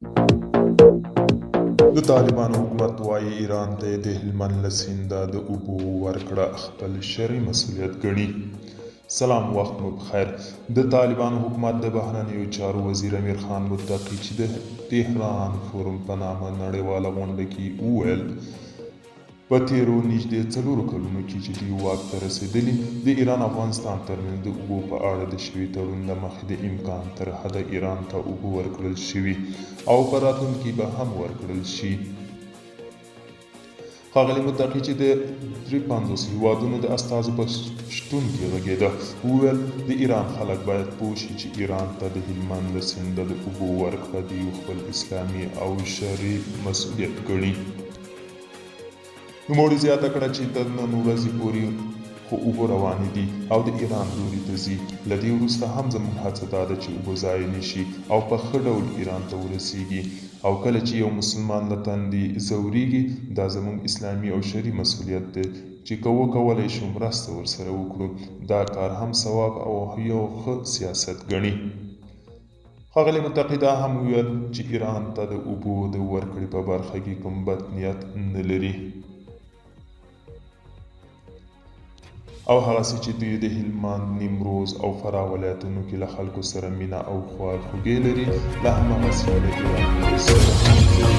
د طالبانو حکومت وايي، ایران ته یې د هلمند له سینده د اوبو ورکړه خپل شرعي مسوولیت ګڼي. سلام وخت مو پخیر. د طالبانو حکومت د بهرنیو چارو وزیر امیر خان متقي چې د تهران فورم په نامه نړیواله غونډه کې وویل، په تېرو نږدې څلورو کلونو کې چې دوی واک ته رسېدلي، د ایران او افغانستان ترمنځ د اوبو په اړه د شوي تړون له مخې د امکان تر حده ایران ته اوبه ورکړل شوي او په راتلونکي به هم ورکړل شي. ښاغلي متقي چې د 53 هېوادونو د استازو په شتون کې غږېده، وویل، د ایران خلک باید پوه شي چې ایران ته د هلمند له سینده د اوبو ورکړه دوی خپل اسلامي او شرعي مسؤلیت ګڼي. نوموړي زیاته کړه چې تر نن ورځې پورې خو اوبه روانې دي او د ایران لوري ته ځي، له دې وروسته هم زموږ هڅه دا ده چې اوبه ضایع نه شي او په ښه ډول ایران ته ورسیږي او کله چې یو مسلمان له تندې ځوریږي دا زموږ اسلامي او شرعي مسوولیت دی چې که وکولای شو مرسته ورسره وکړو، دا کار هم ثواب او یو ښه سیاست ګڼي. ښاغلي متقي دا هم وویل چې ایران ته د اوبو د ورکړې په برخه کې کوم بد نیت نه لري او هغسې چې دوی د هلمند، نیمروز او فراه ولایتونو کې له خلکو سره مینه او خواخوږي لري، له هماغسې له ایران سره هم لري.